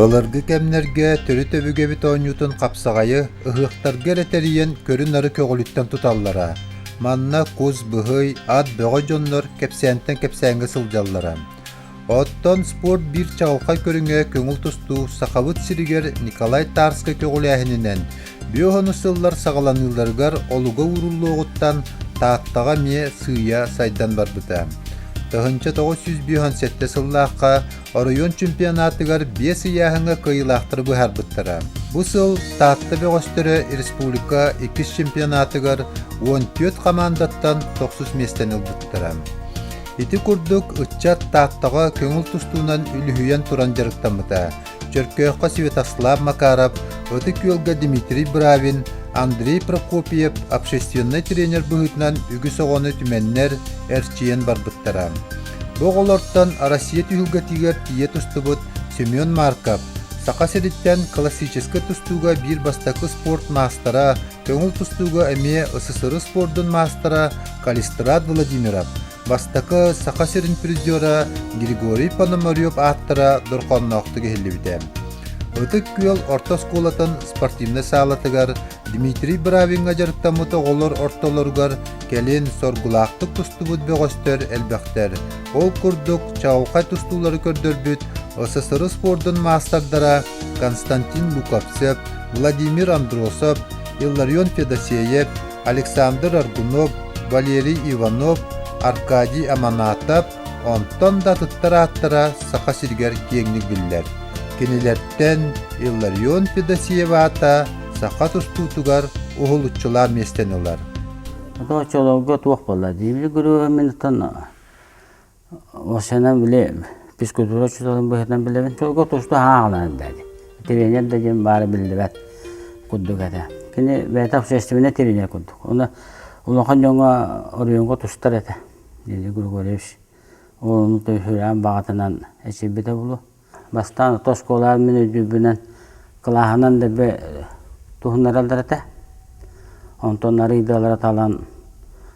Былыргы кэмнэргэ төрүт өбүгэбит оонньуутун хапсаҕайы ыһыахтарга эрэ тэрийэн көрү-нары көҕүлүттэн туталлара. Манна кус быһый, ат бөҕө дьоннор кэпсээнтэн кэпсээҥҥэ сылдьаллара. Оттон спорт биир чаҕылхай көрүҥэ көҥүл тустуу Сахабыт сиригэр Николай Тарскай көҕүлээһининэн бүө сыллар саҕаланыыларыгар олуга ууруллуоҕуттан Тааттаҕа эмиэ сыыйа сайдан барбыта. 1957 сыллаахха оройуон чемпионатыгар биэс ыйааһыҥҥа кыайыылаахтары быһаарбыттара. Бу сыл Таатта бөҕөстөрө республика иккис чемпионатыгар 14 хамаандаттан тохсус миэстэни ылбыттара. Ити курдук ыччат Тааттаҕа көҥүл тустуунан үлүһүйэн туран дьарыктаммыта. Чөркөөххө Святослав Макаров, Ытык Күөлгэ Дмитрий Бравин, Андрей Прокопьев общественнай тренер быһыытынан үгүс оҕону түмэннэр, эрчийэн барбыттара. Бу оҕолортон Россия түһүлгэтигэр тиийэ тустубут Семен Марков, Саха сириттэн классическай тустууга биир бастакы спорт маастара, көҥүл тустууга эмиэ СССР спордун маастара Калистрат Владимиров, бастакы Саха сирин призера Григорий Пономарев ааттара дорҕоонноохтук иһиллибитэ. Ытык Күөл орто оскуолатын спортивнай саалатыгар Дмитрий Бравиҥҥа дьарыктаммыт оҕолор ортолоругар кэлин соргулаахтык тустубут бөҕөстөр элбэхтэр. Ол курдук чаҕылхай тустуулары көрдөрбүт СССР спордун маастардара Константин Луковцев, Владимир Андросов, Илларион Федосеев, Александр Аргунов, Валерий Иванов, Аркадий Аманатов, онтон да атыттар ааттара Саха сиригэр киэҥник биллэр. Кинилэртэн Илларион Федосеев аата саха тустуутугар уһулуччулаах миэстэни ылар. Оччолорго туох буолла дии Григорьевич Осенан били физкультура учууталын быһыытынан билэбин. Чолго тусту ааҕалаан эрдээди. Тренер да диэн баара биллибэт курдук этэ. Кини бэйэтэ общественнай тренер курдук. Уонна улахан дьоҥҥо оройуоҥҥа тустар этэ. Дмитрий Григорьевич ол ону сүрэҕин баҕатынан эчийбитэ буолуо. Бастаан ото оскуолаҕа мин өйдүүрбүнэн кылааһынан дэлби туһуннараллар этэ. Онтон арыйдалара талан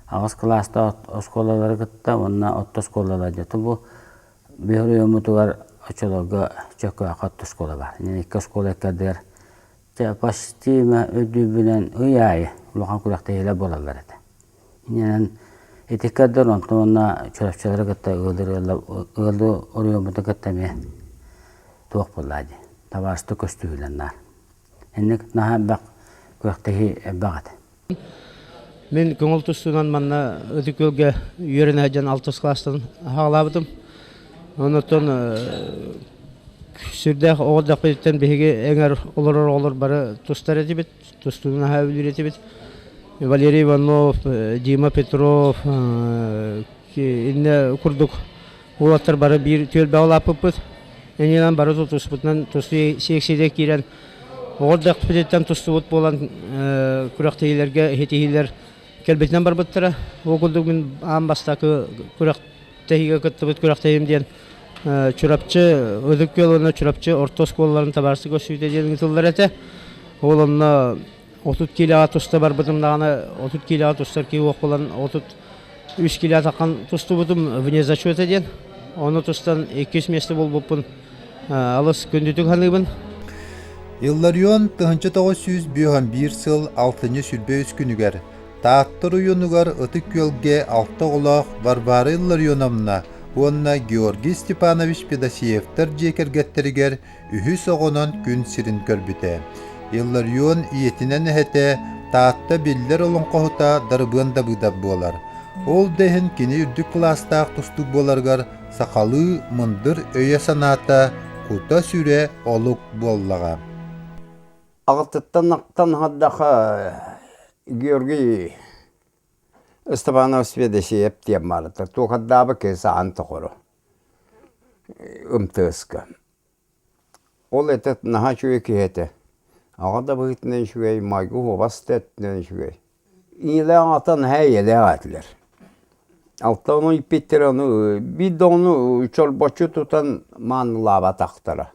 аҕыс кылаастаах оскуолалары кытта уонна орто оскуолалар дьэ бу биһи оройуоммутугар оччолорго Чөкөөхө орто оскуола баар. Икки оскуола икки чэ почти өйдүүрбүнэн ый аайы улахан күрэхтэһиилэр буолаллар этэ. Иннинэн ити көрдөр онтон уонна Чурапчылары кытта ыаллар ыаллыы оройуоммутун кытта эмиэ туох буоллаа дии табаарыстыы көстүүһүлэр наар. Инник наһаа элбэх күрэхтэһии элбэх этэ. Мин көҥүл тустуунан манна Ытык Күөлгэ үөрэнэ сылдьан алтыс кылаастан аҕалаабытым. Онтон сүрдээх оҕо эрдэхпититтэн биһиги эҥэр олорор оҕолор бары тустар этибит. Тустууну наһаа сөбүлүүр этибит. Валерий Иванов, Дима Петров, иннэ курдук уолаттар бары биир түөлбэҕэ улааппыппыт. Иннинэн бары тутуспутунан тустуу сиэксийэ киирэн оҕо эрдэхпититтэн тустубут буолан күрэхтэһиилэргэ иһитиһиилэр кэлбитинэн барбыттара. Ол курдук мин аан бастакы күрэхтэһиигэ кыттыбыт күрэхтэһиим диэн Чурапчы Ытык Күөл уонна Чурапчы орто оскуолаларын табаарыстыы көрсүүтэ диэн ыытыллар этэ. Ол онно 30 киилэҕэ туста барбытым даҕаны 30 киилэҕэ тустар киһи уох буолан 33 киилэ атаххан тустубутум вне зачета диэн. Ону тустан иккис миэстэ буолбуппун алыс күндүтүк саныыбын. Илларион 1951 сыл алтынньы 23 күнүгэр Таатта оройуонугар Ытык Күөлгэ алта оҕолоох Варвара Илларионовна уонна Георгий Степанович Федосеевтар дьиэ кэргэттэригэр үһүс оҕонон күн сирин көрбүтэ. Илларион ийэтинэн эһэтэ Таатта биллэр олоҥхоһута Дарыбыан Дабыыдап буолар. Ол да иһин кини үрдүк кылаастаах тустуук буоларыгар сахалыы мындыр өйө-санаата, кута-сүрэ олук буоллаҕа. Аҕатыттан ахтан аһардаха Георгий Степанов Федосеев диэн баарыта туохардаабы киһи саһан тоҕоро МТС-ка. Ол этэ наһаа үчүгэй киһи этэ. Аҕа да быһыытынан үчүгэй, майгы уобас да өттүнэн үчүгэй. Ийэлээх аҕата наһаа эйэлээх этилэр. Алта ону ииппиттэрэ ону биир да ону чорбоччу тутан маанылаабатахтара.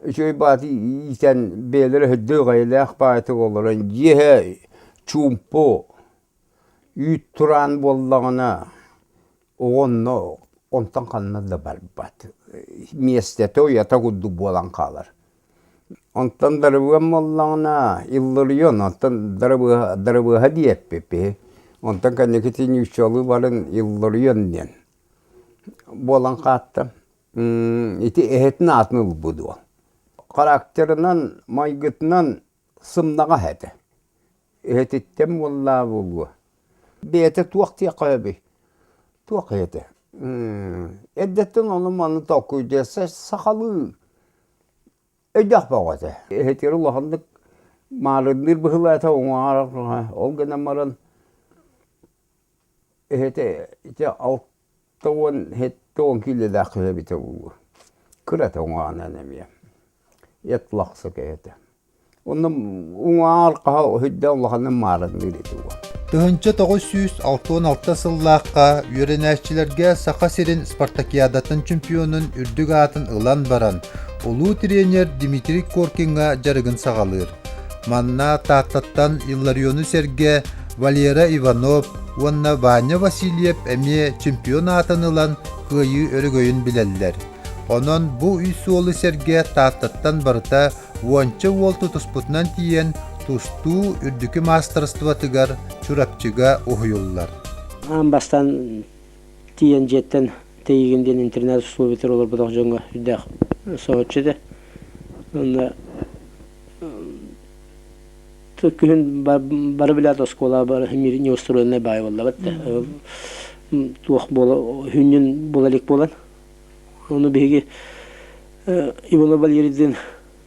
Үчүгэй бааты иитэн бэйэлэрэ өйдөөх эйэлээх баайытык олорон дьиэһэ чуумпу үүт тураан буоллаҕына оҕо онно. Онтон ханна да барбат. Миэстэтэ уйата курдук буолан хаалар. Онтон дарыбыам буоллаҕына Илларион, оттон дарыбыаһа, дарыбыаһа диэппиппи. Онтон кэнникитин нууччалыы баран Илларион диэн буолан хаатта. Ити эһэтин аатын ылбыт уол. Характерынан, майгытынан сымнаҕас этэ. Эһэтиттэн буоллаа буолуо. Бэйэтэ туох диэххэ эбий? Туох эһэтэ? Эрдэттэн ону-маны толкуйдуо сахалыы өйдөөх бөҕө этэ. Эһэтигэр улаханнык маарынныыр быһыылаата уҥуоҕар ол гынан баран эһэтэ ити 67 киилэлээх киһи эбитэ буолуо. Кырата уҥуоҕунан эмиэ. Эт лахса киһи этэ. Онно уҥаар хаһа өйдөөн улаханнык маарынныыр этэ уол. 1966 сыллаахха үөрэнээччилэргэ Саха сирин спартакиадатын чемпионун үрдүк аатын ылан баран, улуу тренер Дмитрий Коркиҥҥа дьарыгын саҕалыыр. Манна Тааттаттан Иллариону сэргэ Валера Иванов уонна Ваня Васильев эмиэ чемпион аатын ылан кыайыы өрөгөйүн билэллэр. Онон бу үс суолу сэргэ Тааттаттан барыта уонча уол тутуспутунан тиийэн тустуу үрдүкү маастарыстыбатыгар Чурапчыга уһуйуллар. Аан бастаан тиийэн дьиэттэн тэйигин диэн интернет условиятыгар олорботох дьоҥҥо үрдээх соһуччу этэ. Онно күһүн бары билээт оскуола бары неустроеннай баай буоллабыт да туох буола хүннүн буола илик буолан Ону биһиги Иванов Валерийдыын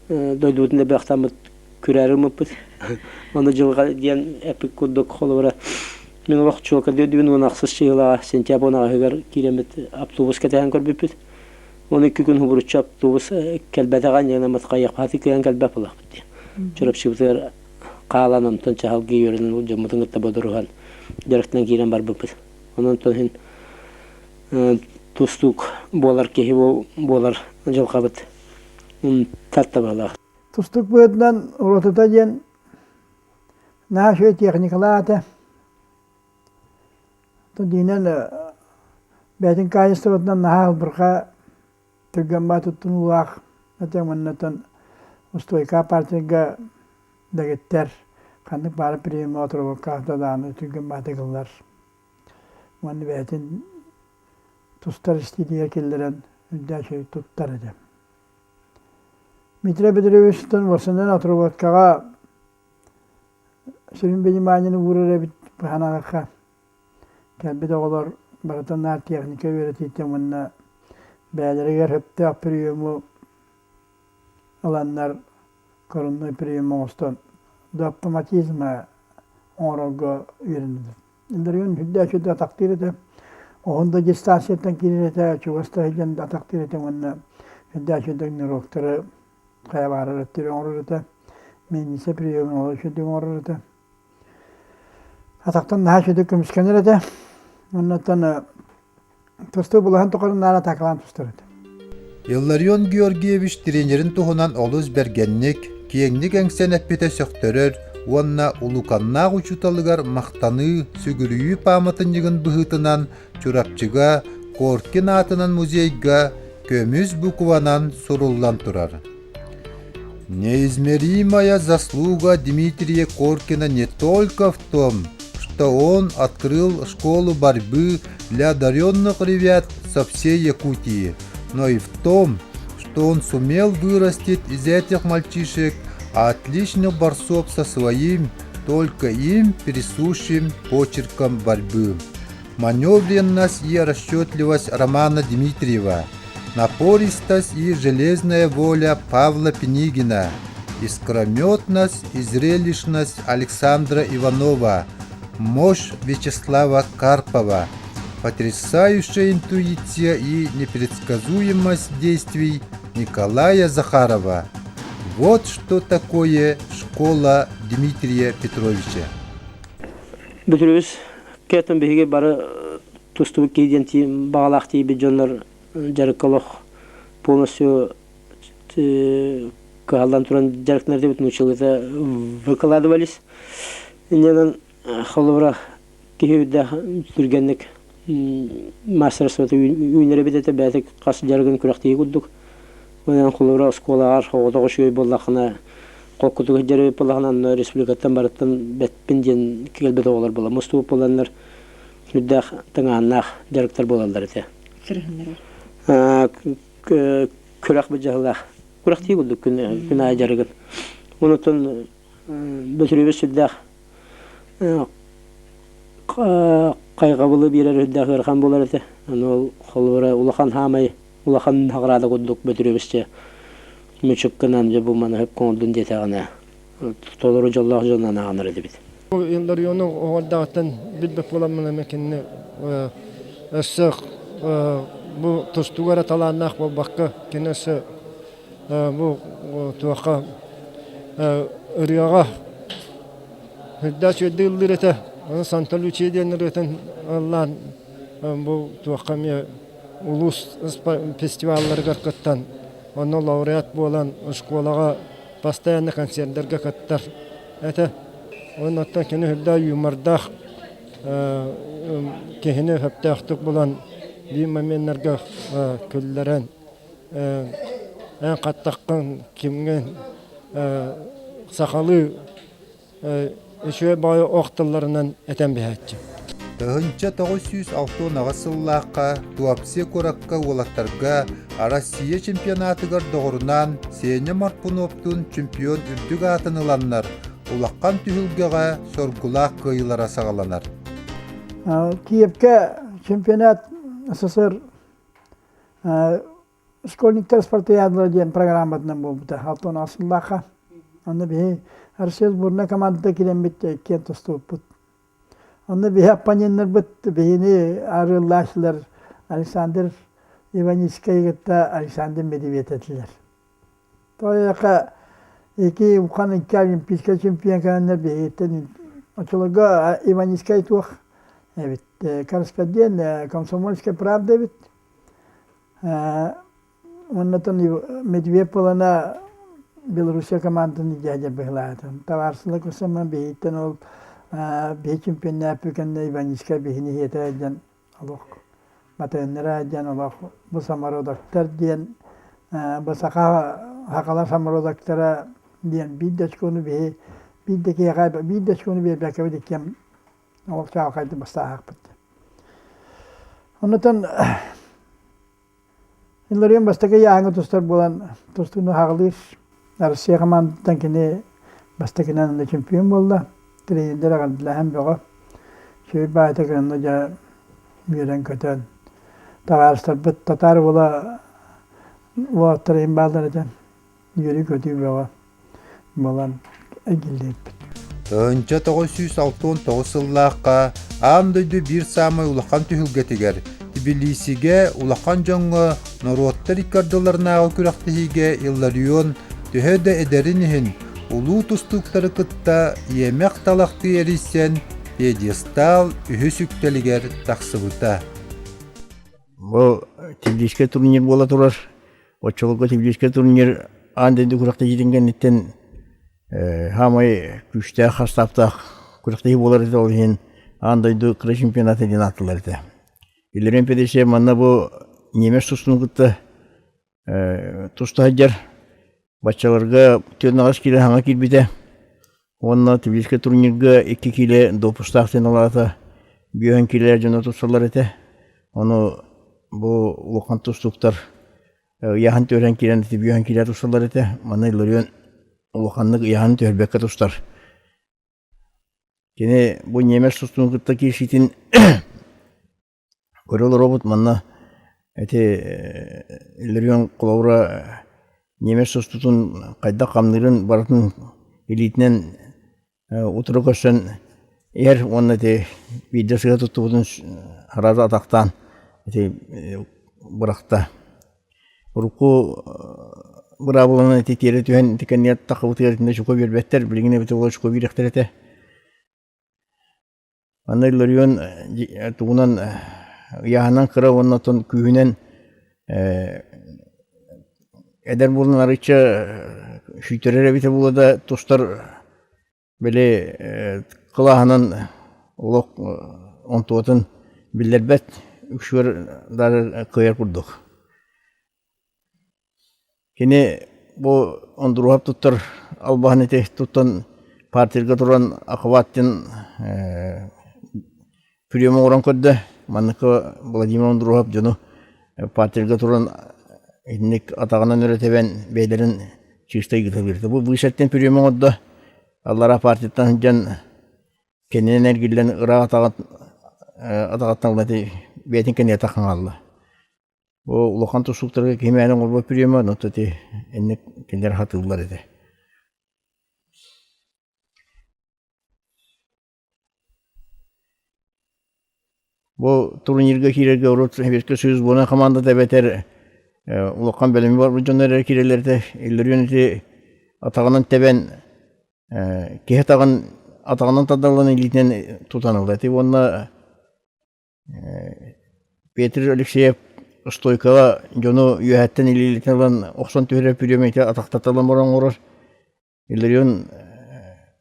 дойдубутун элбэхтаммыт күрээри ыммыппыт. Ону дьылҕа диэн эппит курдук холобура мин олох чуолкайдыы өйдүүбүн уон ахсыс чыһылаҕа сентябрь он аҕыһыгар киирэммит автобус кэтэһэн көрбүппүт. Оны икки күн хубуруччу автобус кэлбэтэҕэ инньэ хайыахпааты кыайан кэлбэт буоллахпыт дии. Чурапчыбытыгар хаалан онтон чаһалгыы үөрэнэн дьоммутун кытта бодоруһан дьарыктанан киирэн барбыппыт. Онон иһин тустуук буолар киһи буолар дьылҕабыт тартабалаах. Тустуук быһыытынан уратыта диэн наһаа үчүгэй техникалаах этэ. Диинэн бэйэтин качествотынан наһаа ылбырҕа түргэн баа туттунуулаах этэ уонна устуойка партияга дэгиттэр ханнык баара приемы оторобокка да даҕаны түргэн баатык ыллар. Уонна бэйэтин тустар истиилигэр киллэрэн үрдээх үчүгэй туттар этэ. Дмитрий Петровичтан уопсайынан отработкаҕа сүрүн вниманиены уурар эбит быһанаҕахха. Кэлбит оҕолор барыта наар техника үөрэтиитин уонна бэйэлэригэр сөптөөх приему ыланнар коренной прием оҥостон до автоматизма оҥорорго үөрэннилэр. Иллэрион үрдээх үчүгэй атахтыыр этэ. Оһон да дистанцияттан киирэр этэ, чугас да сылдьан атахтыыр этэ уонна үрдээх үчүгэй ныроктары хайа баарар өттүгэр оҥорор этэ. Мельница приемун олус үчүгэйдик оҥорор этэ. Атахтан наһаа үчүгэйдик көмүскэнэр этэ. Оннуттан Тустуу булаһын тухары наара атаакалаан тустар этэ. Илларион Георгиевич тренерин туһунан олус бэргэнник, киэҥник эҥсэн эппитэ сөхтөрөр уонна улуканнаах учууталыгар махтаныы, сүгүрүйүү пааматынньыгын быһыытынан Чурапчыга Коркин аатынан музейга көмүс букванан суруллан турар. Неизмеримая заслуга Дмитрия Коркина не только в том, что он открыл школу борьбы для одаренных ребят со всей Якутии, но и в том, что он сумел вырастить из этих мальчишек отличных борцов со своим, только им присущим почерком борьбы. Маневренность и расчетливость Романа Дмитриева, напористость и железная воля Павла Пенигина, искрометность и зрелищность Александра Иванова, мощь Вячеслава Карпова, потрясающая интуиция и непредсказуемость действий Николая Захарова. Вот что такое школа Дмитрия Петровича. Бүтүрүбүс кэтин биһиги бары тустубут киһи диэн баҕалаах тиийбит дьоннор дьарыкка олох полностью кыһаллан туран дьарыктанар дебит научилыта выкладывались. Иннинэн холобура киһи үрдээх түргэнник. Маастарыстыбата үүнэр эбит этэ, бэйэтэ хас дьарыгын күрэхтэһии курдук. Онон холобура оскуолаҕар оҕотох үчүгэй буоллаххына, холкутук сылдьар эбит буоллаххына, онно республикаттан барыттан бэппин диэн кэлбит оҕолор буолан мустубут буоланнар сүрдээх тыҥааннаах дьарыктар буолаллар этэ. Күрэх былдьаһылаах. Күрэхтии курдук күн, күн аайы дьарыгын. Онтон Бөтүрүөбүс сүрдээх хайҕабылы биэрэр үрдээх ыарахан буолар этэ. Аны ол холобура улахан хаамай улахан наҕараада курдук Бөтүрүөбүсчэ мүчүк гынан дьэ бу маны оҥордун диэтэҕинэ толору дьоллоох дьонунан ааҕынар этибит. Иллариону оҕордоҕуттан билбэт буоламмын эмэ кинини өссө бу тустууга эрэ талааннаах буолбакка кини өссө бу туохха ырыаҕа үрдээх үөрдэ ыллыыр этэ. Аны Санта Лючия диэн ырыатын ыллаан бу туохха эмиэ улуус фестивалларыгар кыттан, онно лауреат буолан оскуолаҕа постоянно концерттарга кыттар этэ. Оннуттан кини үрдээх юмордаах киһини сөптөөхтүк булан биир моменнарга күллэрэн эн хаттаххын кимҥин сахалыы үчүгэй баҕайы ох тылларынан этэн биһээччи. 1968 сыллаахха Туапсе куоракка уолаттарга Россия чемпионатыгар доҕорунаан Сеня Морпуновтуун чемпион үрдүк аатын ыланнар, улахан түһүлгэҕэ соргулаах кыайыылара саҕаланар. Киевкэ чемпионат СССР Школьниктар спартакиадалара диэн программатынан буолбута Алтон сыллаахха. Онно биһи Россия сборная командата киирэммит иккиэн тустубуппут. Онно биһи оппоненнарбыт биһини арыаллааччылар Александр Иваницкай кытта Александр Медведев этилэр. Тоойуоха ики улахан икки олимпийскай чемпион кэлэннэр биһигиттэн оччолорго Иваницкай туох эбит корреспондент Комсомольская правда эбит. Оннотон Медведев буолана Белоруссия командатын дядя быһылаатым. Табаарсыла көрсөммөн биһиттэн ол биһи чемпионнааппы кэннэ Иваницкай биһини иһиэтэ диэн олох Батыһыннара диэн олох бу самородоктар диэн бу саха сахалар самородоктара диэн биир да очкону биһи биир да киһиэхэ биир да очкону биэрбэккэбит иккиэн олох чаҕылхайдык бастааһахпыт. Оннотон Илларион бастакы ыйааһыҥҥа тустар буолан тустууну аҕалыыр. Россия командаттан кини бастакынан чемпион буолла. Тренердэр эҕэрдэлэһэн бөҕө. Үчүгэй баайта гынна дьэ үөрэн-көтөн. Табаарыстарбыт татаар уола уолаттар иһин бааллар этэ. Үөрүү-көтүү бөҕө буолан эргиллибиппит. 1969 сыллаахха аан дойду биир саамай улахан түһүлгэтигэр Тбилисигэ улахан дьоҥҥо норуоттар икки ардыларынааҕы күрэхтэһиигэ Илларион төһө да эдэрин иһин улуу тустууктары кытта иэмэх талахтыы эрийсэн пьедестал үһүс үктэлигэр тахсыбыта. Бу Тбилисскэй турнир буола турар. Оччолорго Тбилисскэй турнир аан дойду күрэхтэһиитин кэнниттэн Хаамай күүстээх хастааптаах күрэхтэһии буолар этэ, ол иһин аан дойду кыра чемпионата диэн ааттыылар этэ. Иллэрин Педесия манна бу немец тустууну кытта туста сылдьар. Баччаларга түөрт киилэ хаҥа киирбитэ. Уонна Тбилисскэй турнирга 2 киилэ допустаах сыаналаата бүөһүн киилэ дьоно тусталлар этэ. Ону бу улахан тустууктар ыйааһын түһэрэн киирэн бүөһүн киилэ тусталлар этэ. Манна Илларион улаханнык ыйааһын түһэрбэккэ тустар. Кини бу немец тустуун кытта киирсиитин көрө олоробут манна ити Илларион холобура немец тустуутун хайдах хамныырын барытын илиитинэн утары көрсөн иһэр уонна ити биирдэ сыыһа туттубутун сразу атахтаан ити бырахта. Урукку быраабыланан ити тиэрэ түһэн ити кэннигэр таххыбытыгар итиннэ чука биэрбэттэр, билигин эбитэ буоллар чука биэриэхтэр этэ. Манна Илларион тугунан ыйааһынан кыра уонна оттон күүһүнэн эдэр буолан арыычча сүүйтэрэр эбитэ буолла да тустар били кылааһынан олох онтуотун биллэрбэт үксүгэр даже кыайар курдук. Кини бу Ондуруһап туттар албаһын ити туттан партиярга туран Акыбааттин прием оҥорон көрдө. Манныка Владимир Ондуруһап дьону партиярга туран итинник атаҕынан өрө тэбэн бэйэлэрин чыыстай ыыталыыр. Бу быысаттан прием оҥордо. Аллараа партияттан сылдьан кэннинэн эргиллэн ыраах атаҕыттан ылла бэйэтин кэннигэр хаҥалла. Бу улахан тустууктарга киһи мээнэ оҥорбот приема, онон ити инник кинилэр сатыыллар этэ. Бу турнирга киирэргэ урут Советскай Союз сборнай командата эбэтэр улахан бэлэми барбыт дьоннор эрэ киирэллэр этэ. Иллөрүөн ити атаҕынан тэбэн киһи атаҕын атаҕынан тардаллан илиитинэн тутан ылла ити уонна Петр Алексеев стойкаҕа дьону үөһэттэн илиилэтэн ылан охсон түһэрэр пүрүөмэтэ атахтаталан баран оҥорор. Илларион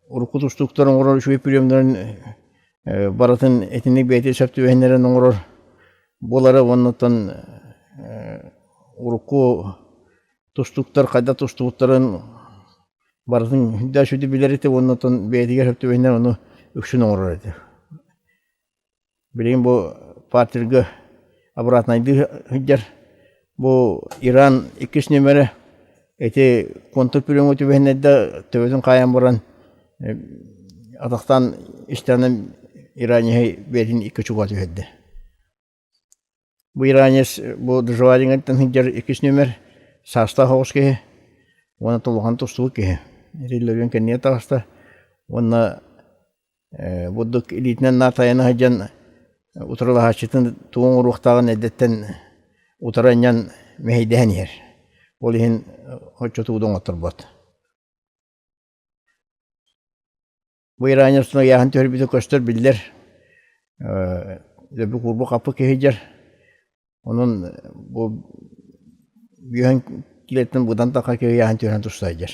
урукку тустууктар оҥорор үчүгэй пүрүөмнэрин барытын итинник бэйэтэ сөп түбэһиннэрэн оҥорор буолара уонна урукку тустууктар хайдах тустубуттарын барытын да сүдү билэр этэ уонна бэйэтигэр сөп түбэһиннэрэн ону үксүн оҥорор этэ. Билигин бу партерга обратнайдыы сылдьар. Бу Иран иккис нүөмэрэ ити контрприемҥа түбэһиннэрдэ төбөтүн хаайан баран атахтаан истэҕинэ иранеһы бэйэтин икки чугаа түһэрдэ. Бу иранец бу Доживалиҥҥаттан сылдьар иккис нүөмэр саастаах оҕус киһи уонна толухан тустубут киһи. Итиллэрин кэннигэр таҕыста уонна Бурдук илиитинэн наатайан сылдьан утарылаһааччытын тугу оҥоруохтааҕын эрдэттэн утары анньан мэһэйдэһэн иһэр. Ол иһин оччотугу да оҥотторбот. Бу иранецтан ыйааһын түһэрбитэ көстөр биллэр. Дөбү курбу хаппы киһи дьэр. Онон бу бүөһэн килэттэн быдан таха киһи ыйааһын түһэрэн тустар дьэр.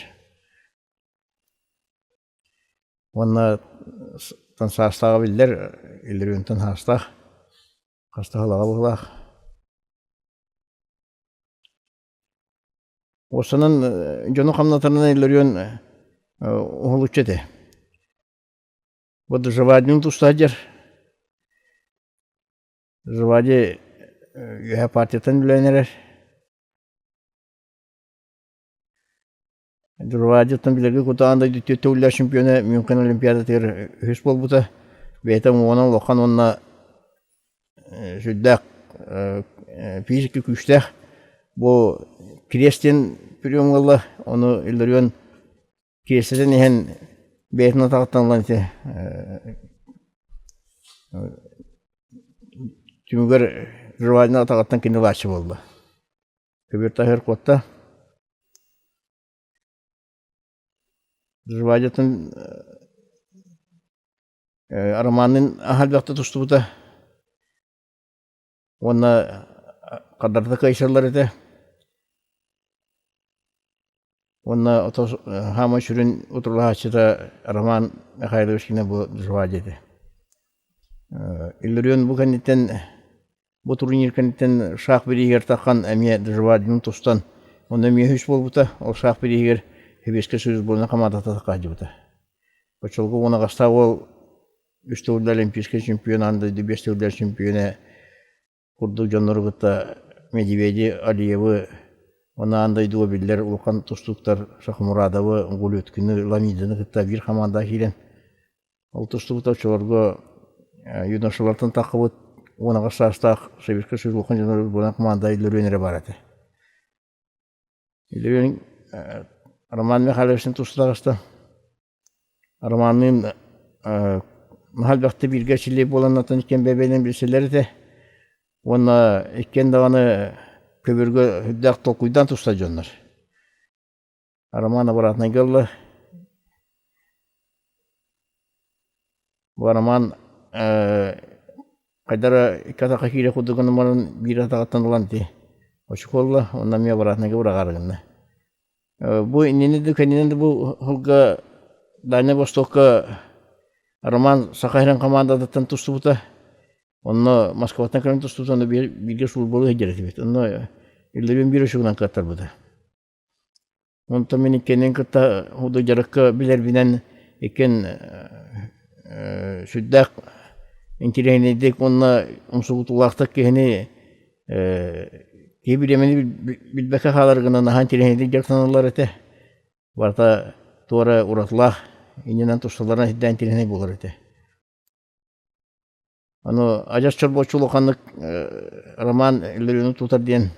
Уонна саастааҕа биллэр, Иллирюнтан саастаах, хаста сылаҕа быһыылаах. Уопсанан дьону хамнатарынан Илларион уһулуччу этэ. Вот Живадин тустаах дьэр. Живади үөһэ партияттан үлэлээн эрэр. Дьурваадьыттан билэргэ кутаан дойду түөрт төгүллээх чемпиона Мюнхен Олимпиадатыгар үһүс буолбута. Бэйэтэ уҥуоҕунан улахан уонна сүрдээх физика күүстээх. Бу крест диэн прием ылла, ону Илларион киэсэтин иһэн бэйэтин атаҕыттан ылан ити түмүгэр Жевательнай атаҕыттан кини ылааччы буолла. Көбүөр таһыгар куотта. Жвадятын Романын аһарбахта тустубута уонна хардарыта кыайсаллар этэ. Уонна ото хаамай сүрүн утарылаһааччыта Роман Михайлович кини бу Жвадя этэ. Илларион бу кэнниттэн Бу турнир кэнниттэн шах бирииһигэр таххан эмиэ Доживадины тустан, онно эмиэ үһүс буолбута. Ол шах бирииһигэр Сэбиэскэй Союз сборнай хамаандата таххаадьыбыта. Оччолорго уон аҕыстаах уол үс төгүллэ олимпийскай чемпион, аан дойду биэс төгүллээх чемпиона курдук дьоннору кытта Медведи, Алиевы уонна аан дойдуга биллэр улахан тустууктар Шахмурадовы, Гулюткины, Ламидины кытта биир хамаандаҕа киирэн Ол тустубут оччолорго юношалартан таххыбыт 18 саастаах Советскай Союз улахан дьоно буолан команда Иллөрүөн эрэ баар этэ. Иллөрүөн Роман Михайловичтан туста таҕыста. Романныын наһаа элбэхтэ бииргэ эрчиллии буолан атын иккиэн бэйэ-бэйэлэрин билсэллэр этэ. Уонна иккиэн даҕаны көбүргэ сүрдээх толкуйдаан тустар дьоннор. Роман обратнайга ылла. Бу Роман хайдара икки атахха киирэ курдук гынан баран биир атаҕыттан ылан ити очко ылла уонна эмиэ обратнайга быраҕаары гынна. Бу иннини да кэннинэн да бу сылга Дальнай Востокка Роман Саха сирин хамаандатыттан тустубута. Онно Москваттан кэлэн тустубут, бииргэ службалыы сылдьар этибит. Онно Илларион биир очугунан кыаттарбыта. Онтон мин иккиэнин кытта худой дьарыкка билэрбинэн иккиэн сүрдээх интириэһинэйдик уонна умсугутуулаахтык киһини киһи бириэмэни билбэккэ хаалар гына наһаа интириэһинэйдик дьарыктаналлар этэ. Барыта туора уратылаах иннинэн тусталларынан сирдээн интириэһинэй буолар этэ. Аны адьас чорбоччу улаханнык Роман Иллариону тутар диэн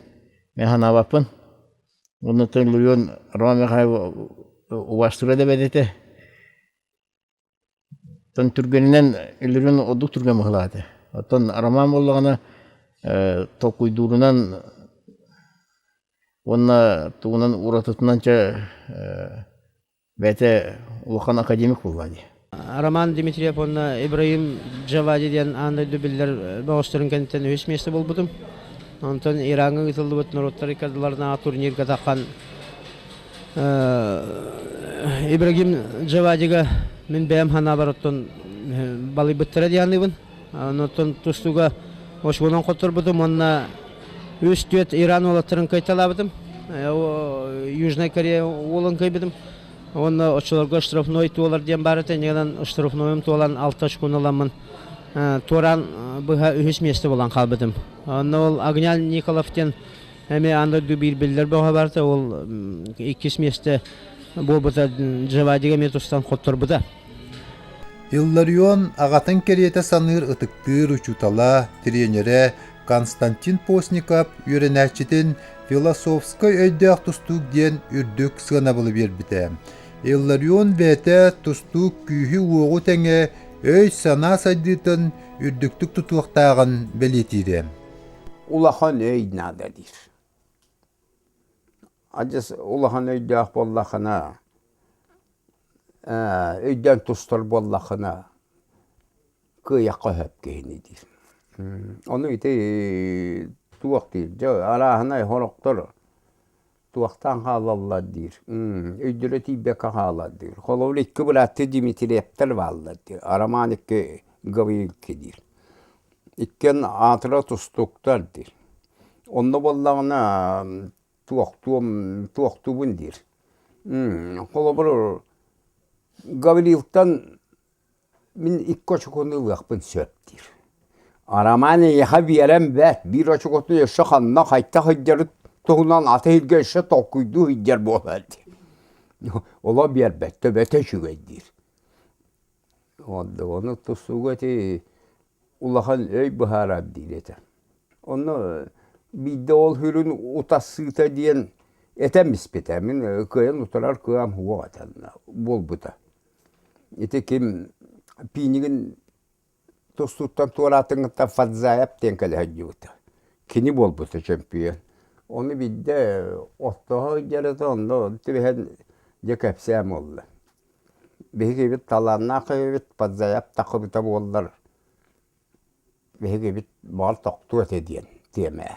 мин санаабаппын. Оннуттан Илларион Роман Михайлов убаастыыра да бэрт этэ. Оттон түргэнинэн Илларион ордук түргэн быһыылаах этэ. Оттон Роман буоллаҕына толкуйдуурунан уонна тугунан уратытынан чэ Бэйэтэ улахан академик буолла дии. Роман Дмитриев уонна Ибраим Джавади диэн аан дойду биллэр бөҕөстөрүн кэнниттэн үһүс миэстэ буолбутум. Онтон Ираҥҥа ыытыллыбыт норуоттар иккардыларынааҕы турнирга таххан Ибрагим Джавадига мин бэйэм санаабар оттон балыйбыттара дии саныыбын. Онтон тустууга очконан хотторбутум уонна үс түөрт Иран уолаттарын кыайталаабытым. Южная Корея уолун кыайбытым. Уонна оччолорго штрафной туолар диэн баар этэ. Инньэ штрафнойум туолан алта очкону ыламмын туораан быһа үһүс миэстэ буолан хаалбытым. Онно ол Огнян Николов диэн эмиэ аан дойду биир биллэр бөҕө барта. Ол иккис миэстэ буолбута Джавадига эмиэ тустан хотторбута. Илларион аҕатын кэриэтэ саныыр ытыктыыр учуутала, тириэньэрэ Константин Постников үөрэнээччитин философскай өйдөөх тустуук диэн үрдүк сыанабылы биэрбитэ. Илларион бэйэтэ тустуук күүһү-уоҕу тэҥэ өй-санаа сайдыытын үрдүктүк тутуохтааҕын бэлиэтиирэ. Улахан өй наада диир. Адьас улахан өйдөөх буоллаххына, өйдөөн тустар буоллаххына, кыайахха сөп киһини диир. Ону ити туох диир, дьэ арааһынай сорохтор туохтаан хаалаллар диир, өйдөрө тиийбэккэ хаалар диир. Холобур, икки бырааттыы Дмитриевтэр бааллар диир, Роман икки Гаврилки диир. Иккиэн аатыра тустууктар диир. Онно буоллаҕына туохтуом туохтуубун диир. Холобур, Гаврилтан мин икки очукуну ылыахпын сөп диир. Роман эйиэхэ биэрэн бэрт, биир очукутун өссө ханна хайта сылдьарын туһунан аты иһиргэ өссө толкуйдуу сылдьар буолар диир. Оло биэрбэт, төбөтө үчүгэй диир. Ону тустууга ити улахан өй быһаарар диир этэ. Онно биирдэ ол сүрүн утассыыта диэн этэн испитэ. Мин кыайан утарар кыам суох этэ буолбута. Ити ким Пинигин тустууттан туораатыҥҥыттан Фадзаев диэн кэлэ сылдьыбыта. Кини буолбута чөмпүйүөн. Ону биирдэ оттоһо сылдьар этэ, онно түбэһэн дьэ кэпсээн буолла. Биһигибит талааннаах эбит, Фадзаев тахыбыта буоллар биһигибит баҕар тохтуо этэ диэн тиэмэ.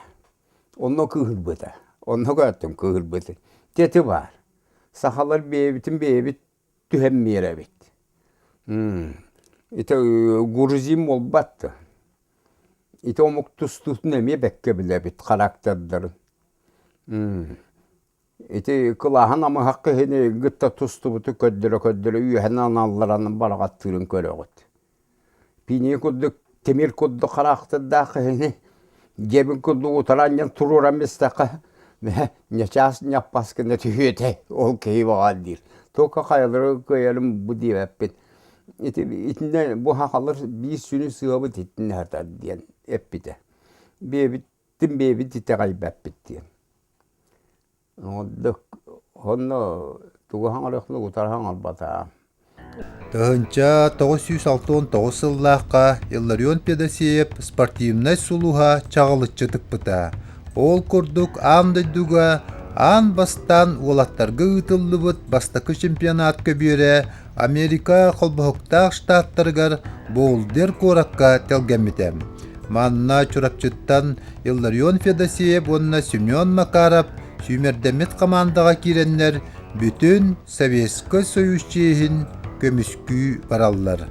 Онно кыыһырбыта. Онно көртүм кыыһырбытын. Тети баар. Сахалар бэйэбитин бэйэбит түһэн биэрэбит. Ити грузин буолбат. Ити омук тустуутун эмиэ бэккэ билэбит характердарын. Ити кылааһын амыһах киһини кытта тустубуту көрдөрө-көрдөрө үөһэнэн алларанан бараҕаттыырын көрөҕүт. Пиний курдук тимир курдук хараахтардаах киһини дьиэбин курдук утары анньан туруоран истэххэ ньачаас ньаппас гына түһүө этэ ол киһи баҕар диир. Только хайалары кыайарым бу диэбэппин. Ити итиннэ бу сахалар биир сүрүн сыабыт итиннэ сытар диэн эппитэ. Бэйэбит Тим бэйэбит итэҕэйбэппит диэн. Онно тугу хаҥарыахпын утары хаҥарбатаҕа. 1969 сыллаахха Илларион Федосеев спортивнай сулуһа чаҕылыччы тыкпыта. Ол курдук аан дойдуга аан бастаан уолаттарга ыытыллыбыт бастакы чемпионат көбүөрэ Америка Холбоһуктаах Штаттарыгар Болдер куоракка тэлгэммитэ. Манна Чурапчыттан Илларион Федосеев уонна Семен Макаров сүүмэрдэммит хамаандаҕа киирэннэр бүтүн Советскай Союз чиэһин көмүскүү бараллар.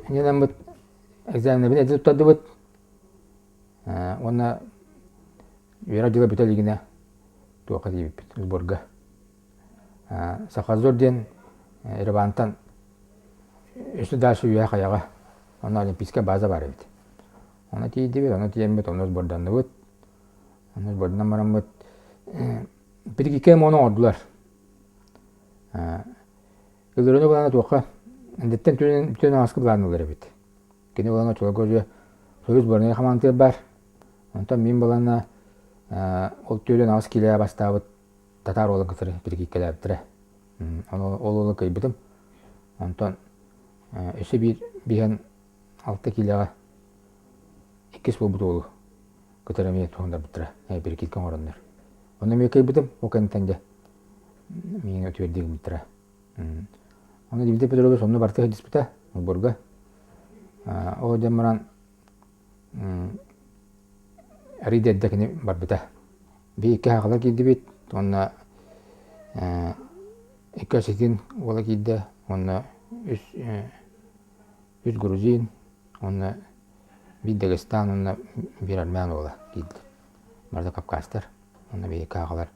Иннинэммит экзаменнабын эдэ туттардыбыт. Уонна үөрэх дьыла бүтэ илигинэ туохха тиийбиппит сборга. Сахазор диэн Еревантан өссө дальше үөһэ хайаҕа онно олимпийскай база баар эбит. Онно тиийдибит, онно тиийэммит, онно сборданныбыт. Онно сборданан бараммыт Прикикэ мону оҥордулар. Өлөрөнү былаана туохха эндэттэн түөн ааскы былаанылар эбит. Кини былаана оччолорго уже Союз сборнай хамаандатыгар баар. Онтон мин былаана ол 48 киилэҕэ бастаабыт татаар уолун кытары прикиккэлээбиттэрэ. Ол уолу кыайбытым. Онтон өссө биир биһэн 6 киилэҕэ иккис буолбут уолу кытары эмиэ туһуннарбыттара. Прикидка оҥороннор. Онно эмиэ кыайбытым. Ол кэнниттэн дьэ миигин үтүөрдүү гыммыттара. Ону Дмитрий Петрович онно барыта сылдьыспыта отборга. Ол дьон баран арыый да эрдэ кини барбыта. Биир икки аһаҕалар киирдибит уонна икки осетин уола киирдэ уонна үс үс грузин уонна биир Дагестан уонна биир армян уола киирдэ. Барыта кавказтар уонна биһиги аҕалар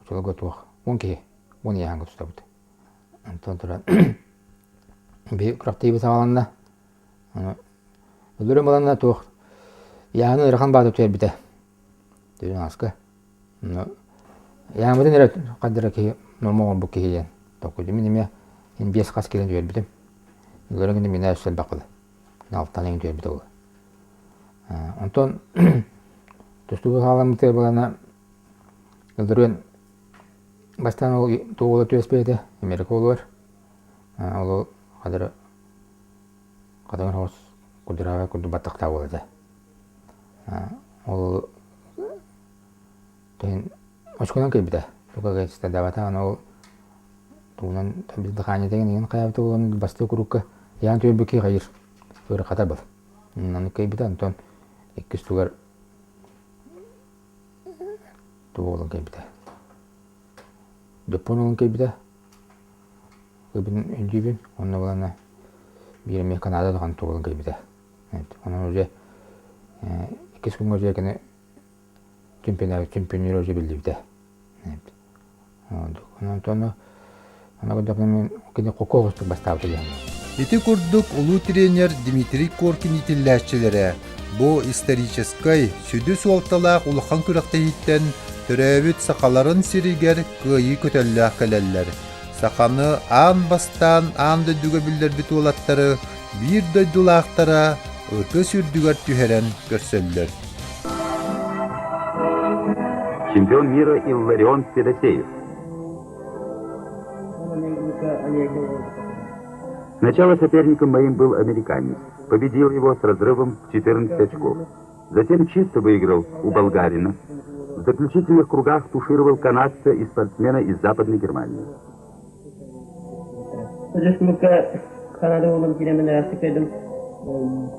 оччолорго туох 10 киһи 10 ыйааһыҥҥа тустабыт. Онтон туран биһиги күрэхтэһиибит саҕаланна. Өлөрүм ыланна туох ыйааһыны ыарахан баата түһэрбитэ. Түрүн ааска. Ыйааммытын эрэ хайдара киһи норма оҥорбут киһи диэн толкуйдум. Мин эмиэ биэс хас киилэн түһэрбитим. Өлөрөн гинэ минэ өссө элбэх буолла. Алтан эҥин түһэрбитэ буолла. Онтон тустуу саҕаламмытыгар буолана өлөрүөн бастаан ол туола түөспэт этэ Америка уолугар. Ол хадары хатыҥыр соҕус кудураабай курдук баттахтаах уол этэ. Ол иһин очконан кэлбитэ. Туга стадабатаҕына ол тугунан дыхаанньата иҥин хайаабыта буолан бастакы курукка яан түөрбүкки хайыр ыарахата был. Оннук кэлбитэ онтон иккис тугар тугу буолан кэлбитэ. Дьоппуон уолун кэлбитэ. Кэлбитин өйдүүбүн. Онно булана биир эмиэ Канада даҕаны туолан кэлбитэ. Онон уже иккис күҥҥэ уже кини чемпионер уже биллибитэ. Онтон кини хокуо бастаабыта диэн. Ити курдук улуу тренер Дмитрий Коркин иитиллээччилэрэ бу историческай, сүдү суолталаах улахан күрэхтэһииттэн төрөөбүт сахаларын сиригэр кыайыы көтөллөөх кэлэллэр. Саханы аан бастаан аан дойдуга биллэрбит уолаттары биир дойдулаахтара ытыс үрдүгэр түһэрэн көрсөллөр. Чемпион мира Илларион Федосеев. Сначала соперником моим был американец. Победил его с разрывом в 14 очков. Затем чисто выиграл у болгарина. В заключительных кругах тушировал канадца и спортсмена из Западной Германии. Республика Канада уолун киирэммин ыраастык кэлдим.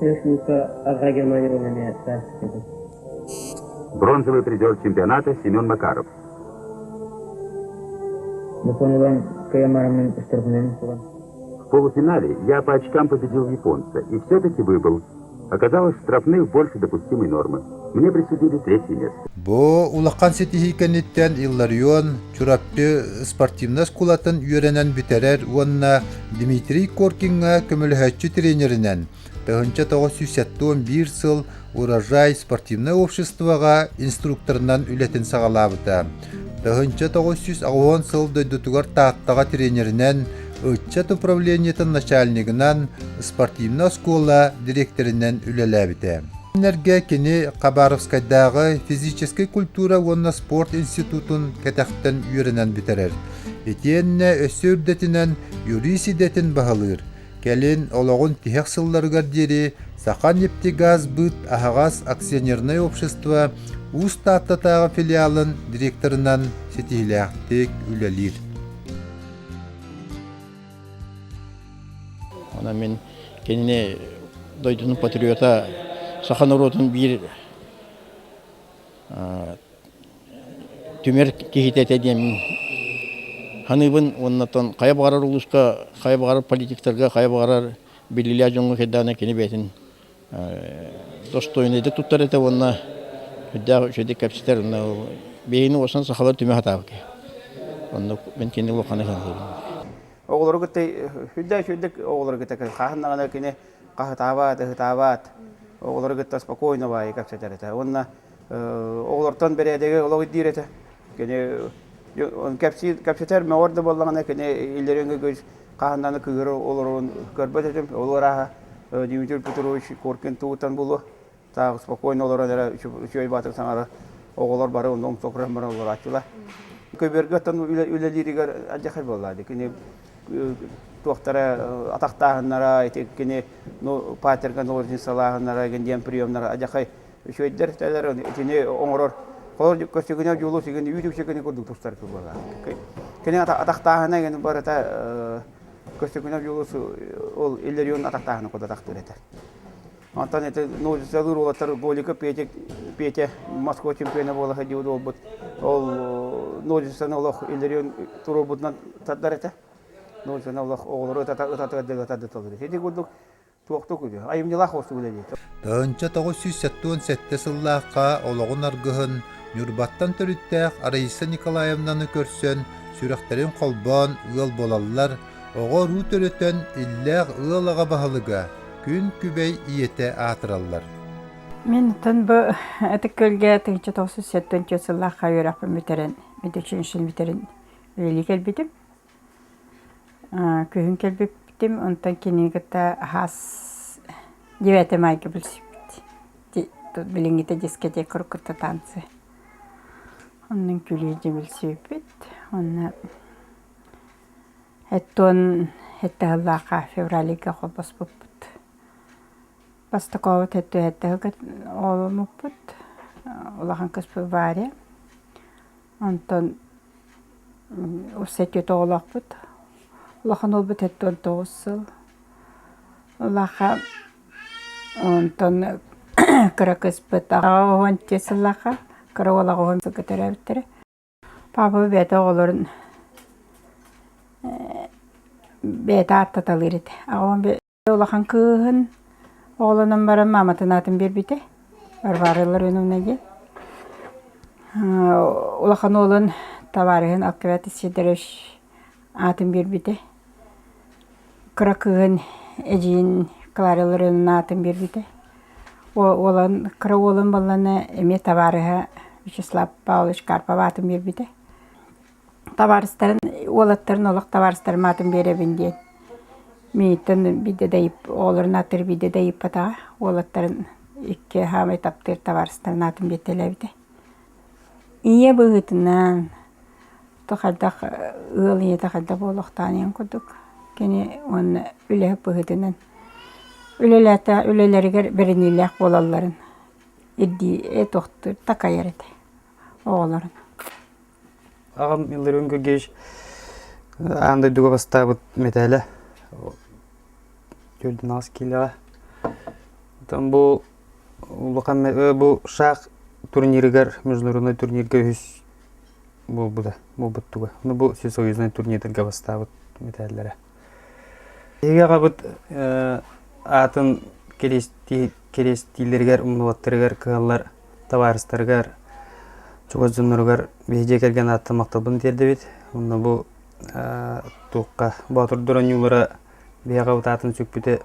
Республика Арҕаа Германия уолун эмиэ ыраастык кэлдим. Бронзовый призер чемпионата Семен Макаров. Япониялан кыйамараммын штрафынан В полуфинале я по очкам победил японца и все-таки выбыл. Оказалось, штрафных больше допустимой нормы. Мне присудили третье место. Бу улахан ситиһии кэнниттэн Илларион Чурапчы спортивнай оскуолатын үөрэнэн бүтэрэр уонна Дмитрий Коркиҥҥа көмөлөһөөччү тренеринэн 1971 сыл Урожай спортивнай обществоҕа инструкторынан үлэтин саҕалаабыта. 1980 сыл дойдутугар Тааттаҕа тренеринэн, ыччат управлениетын начальнигынан, спортивнай оскуола дириэктэринэн үлэлээбитэ. Кинилэргэ кини Хабаровскайдааҕы физическэй культура уонна спорт институтун кэтэхтэн үөрэнэн бүтэрэр. Итиэннэ өссө үрдэтинэн юрист идэтин баһылыыр. Кэлин олоҕун тиһэх сылларыгар диэри Саханефтегазбыт аһаҕас акционернай общество Уус Тааттатааҕы филиалын директорынан ситиһиилээхтик үлэлиир. Онон мин кинини дойдунун патриота, саха норуотун биир түмэр киһитэ этэ диэн саныыбын уонна оттон хайа баҕарар улууска, хайа баҕарар политиктарга, хайа баҕарар биллиилээх дьоҥҥо кэлдэҕинэ кини бэйэтин. достойнайдык туттар этэ уонна үрдээх үчүгэйдик кэпсэтэр уонна биһигини уосан сахалар түмэ сатаабыт киһи. Оннук мин кини улаханнык саныыбын. Оҕолору кытта сүрдээх үчүгэйдик оҕолору кытта хаһан даҕаны кини хаһытаабат, ыһытаабат, оҕолору кытта спокойно баайы кэпсэтэр этэ. Уонна оҕолортон бэрээдэги олох ирдиир этэ. Кини кэпсэтэр мөҕөр да буоллаҕына кини иллэрин хаһан даҕаны кыыһыра олорорун көрбөт этим. Ол арааһа Дмитрий Петрович Коркин тугуттан булуо. Таах спокойно олорон эрэ үчүгэй баатыр саҥара оҕолор бары онно умса баран олорааччылар. Көбүөргэ оттон үлэлииригэр алдьархай буолла. Кини туохтара атахтааһыннара, ити кини ну патерга ножницалааһыннара диэн приемнара алдьархай үчүгэйдэр этэлэр итини оҥорор холор көстүгүнэ дьулус игин үүт үксүгүнэ курдук тустар буолла. Кини атахтааһына игин барыта көстүгүнэ дьулус ол Илларион атахтааһына курдук атахтыыр этэ. Онтон ити ножницалыыр уолаттар Голика Петя, Петя Москва чемпиона буола сылдьыбыт уолбут. Ол ножницаны олох Илларион туруорбутунан тардар этэ. Ножницаны олох оҕолору ытата ытата ытата Ити курдук туохтук айымньылаах уустук үлэлиир. 1977 сыллаахха олоҕун аргыһын Ньурбаттан төрүттээх Раиса Николаевнаны көрсөн, сүрэхтэрин холбоон ыал буолаллар, оҕо-уруу төрөтөн иллээх ыал аҕа баһылыга, күн күбэй ийэтэ аатыраллар. Мин оттон бу Ытык Күөлгэ 1974 сыллаахха үөрэхпин бүтэрэн, медучилищены бүтэрэн үлэлии кэлбитим. Күһүн кэлбиппитим, онтон кинини кытта хас 9 майга билсибит. Билиҥҥитэ дискотека кытта танцы. Оннун күлүү дьэ билсибиппит. Онно Эттон эттэһыллаахха февралига холбоспуппут. Бастакообут эттүһэттэһылга оҕоломмуппут. Улахан кыспыт Варя. Онтон Сэттиэ оҕолоохпут. Улахан уолбут 79 сыл. Улахан онтон кыра кыыспыт 84 сыллаахха, кыра уол 80 сылга төрөөбүттэрэ. Папа бэйэтэ оҕолорун бэйэтэ ааттаталыыр этэ. Аҕам Улахан кыыһын оҕолонон баран мааматын аатын биэрбитэ Варвара Илларионовна диэн. Улахан уолун табаарыһын Алквят Сидорович аатын биэрбитэ. Кыра кыыһын эдьиийин Клара Илларионовна аатын биэрбитэ. Уолан кыра уолун буоллаҕына эмиэ табаарыһа Вячеслав Павлович Карпов аатын биэрбитэ. Табаарыстарын уолаттарын олох табаарыстарым аатын биэрэбин диэн миигиттэн биирдэ да оҕолорун ааттарын биирдэ да ыйыппатаҕа. Уолаттарын икки саамай таптыыр табаарыстарын аатын биэртэлээбитэ. Ийэ быһыытынан то хайдах ыал ийэтэ хайдах буолуохтааҕын ийэм курдук кини уонна үлэһит быһыытынан үлэлээтэ үлэлэригэр бэриниилээх буолалларын ирдии туохтуур такайар этэ оҕолорун. Аҕам Илларион Георгиевич аан дойдуга бастаабыт мэтээлэ 4 киилэҕэ. Оттон бу улахан бу шах турнирыгар международный турнирга үһүс буолбута буолбуттуга. Ну бу всесоюзный турнирдарга бастаабыт мэтээллэрэ. Биһиги аҕабыт аатын кириэстииллэригэр умнубаттарыгар кыһаллар табаарыстарыгар, чугас дьонноругар биһи дьиэ кэргэн ааттан махталбын тиэрдэбит. Онно бу туохха боотурдар оонньуулара биһиэхэ аатын сүкпүтэ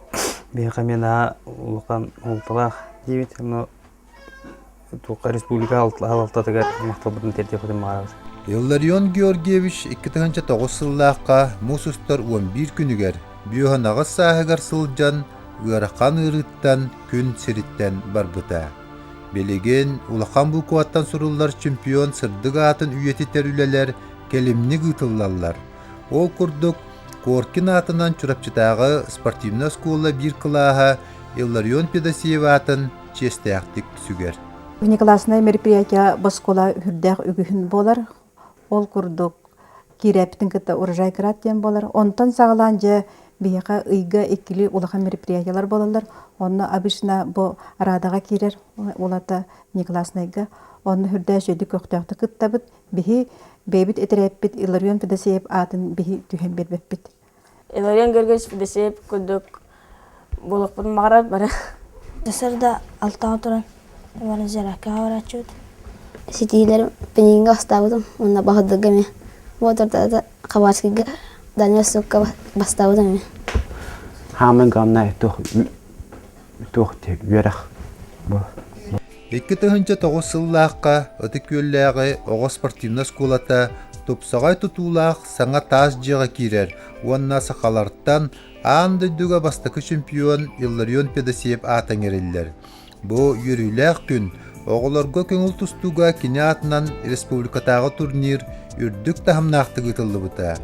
биһиэхэ эмиэ наһаа улахан суолталаах диибит. Онно туохха республика салалтатыгар махталбытын тиэрдиэхпитин баҕарабыт. Илларион Георгиевич 2009 сыллаахха муус устар 11 күнүгэр бүөһүн аҕыс сааһыгар сылдьан ыарахан ыарыыттан күн сириттэн барбыта. Билигин улахан букваттан суруллар чемпион сырдык аатын үйэтитэр үлэлэр кэлимник ыытыллаллар. Ол курдук, Коркин аатынан Чурапчытааҕы спортивнай оскуола биир кылааһа Илларион Федосеев аатын чиэстээхтик сүгэр. Внеклассное мероприятие оскуола үрдээх үгүһүн буолар. Ол курдук киирээппитин кытта урожай крат диэн буолар. Онтон саҕалаан дьэ биһиэхэ ыйга иккилии улахан мероприятиелар буолаллар. Онно обычно бу Радаҕа киирэр улата внекласснайга. Онно үрдээх үчүгэйдик көхтөөхтүк кыттабыт. Биһи бэйэбит этэрээппит Илларион Федосеев аатын биһи түһэн биэрбэппит. Илларион Георгиевич Федосеев курдук буолуохпун баҕарар бары. Сарда алтаҕа туран баран зарядкаҕа барааччыбыт. Ситиилэрим Пенингэ бастаабытым уонна Баһылдырга эмиэ. Буотурдата Хабарскийга Дальнай Востокка бастаабытым эмиэ. Хааман главное туох туох үөрэх 2009 сыллаахха Ытык Күөллээҕи оҕо спортивнай оскуолата тупсаҕай тутуулаах саҥа таас дьиэҕэ киирэр уонна сахалартан аан дойдуга бастакы чемпион Илларион Федосеев аата иҥэриллэр. Бу үөрүүлээх күн оҕолорго көҥүл тустууга кини аатынан республикатааҕы турнир үрдүк таһымнаахтык ыытыллыбыта.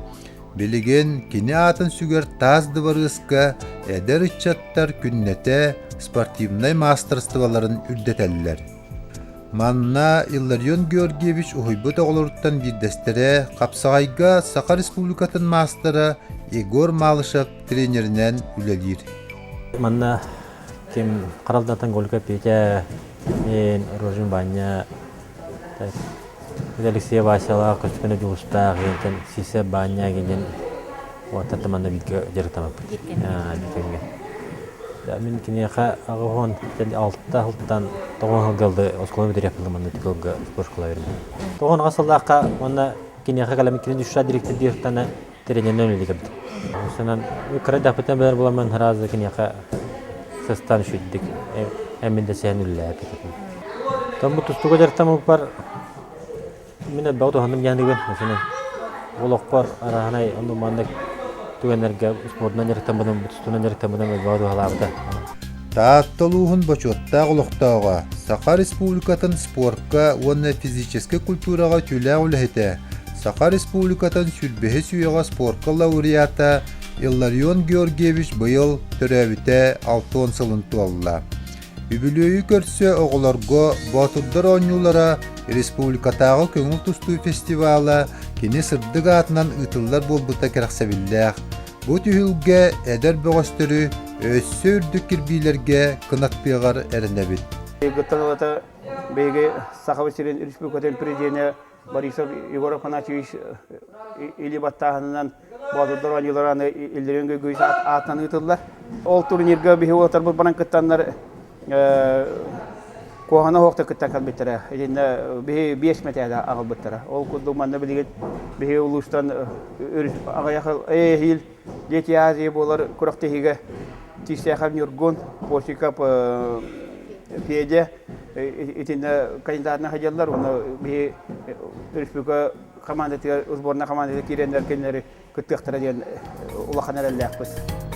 Билигин кини аатын сүгэр таас дыбарыаска эдэр ыччаттар күннэтэ спортивнай маастарыстыбаларын үрдэтэллэр. Манна Илларион Георгиевич уһуйбут оҕолоруттан биирдэстэрэ хапсаҕайга Саха Республикатын маастара Егор Малышев тренеринэн үлэлиир. Манна ким Харалдантан Голька Петя, мен Рожин Ваня, Алексей Васялаах, Көстөкөнө Дьулустаах, ентен Сисе Баанньа гинен уоттан манна бииргэ дьарыктаммыппыт. Бииргэ. Мин киниэхэ аҕыһон алта сылтан тоҕон сылгалды оскуола бүтэрээппин манна тиколга спортшкола бердим. Тоҕон аҕа сыллаахха уонна киниэхэ кэлэммит кини душа директор диэхтана тренеринэн үлэлии кэлбитим. Осунан кыра даппытан билэр буламмын сразу киниэхэ сыстан үчүгдик эммин да сэһэн үлэлээбитим. Тон бу тустууга дьарыктаммыппар мин элбэҕи туһанным диэхтигин. Осунан олохпор араһанай оннук маннык түгэннэргэ спордунан дьарыктаммытым, тустуунан дьарыктаммытым элбэҕи туһалаабыта. Таатта улууһун бочуоттаах олохтооҕо, Саха Республикатын спорка уонна физическэй культураҕа үтүөлээх үлэһитэ, Саха Республикатын сүүрбэһис үйэҕэ спорка лауреата Илларион Георгиевич быйыл төрөөбүтэ 60 сылын туолла. Үбүлүөйү көрсө оҕолорго Боотурдар оонньуулара республикатааҕы көҥүл тустуу фестивала кини сырдык аатынан ыытыллар буолбута кэрэхсэбиллээх. Бу түһүлгэ эдэр бөҕөстөрү өссө үрдүк кирбиилэргэ кынаттыаҕар эрэнэбит. Гыттан ылата биһиги Сахабыт сирин республикатын президенэ Борисов Егор Афанасьевич илии баттааһынынан Боотурдар оонньуулара аны Иллирион Гыгыйс аатынан ыытыллар. Ол турнирга биһи уолаттарбыт баран кыттаннар куһаҕана суохтук кыттан кэлбиттэрэ. Итиннэ биһи биэс мэтээлэ аҕалбыттара. Ол курдук манна билигин биһи улуустан аҕыйах эһиил Дети Азии буолар күрэхтэһиигэ Тиистээхэп Ньургун, Постиков Федя итиннэ кандидатынан сылдьаллар. Уонна биһи республика командатыгар, сборная командатыгар киирэннэр кинилэри кыттыахтара диэн улахан эрэллээхпит.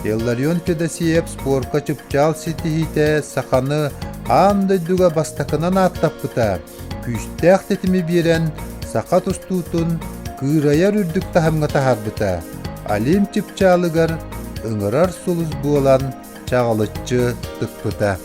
Илларион Федосеев спорка чыпчаал ситиһиитэ саханы аан дойдуга бастакынан ааттаппыта, күүстээх тэтими биэрэн саха тустуутун кыырайар үрдүк таһымҥа таһаарбыта, Олимп чыпчаалыгар ыҥырар сулус буолан чаҕылыччы тыкпыта.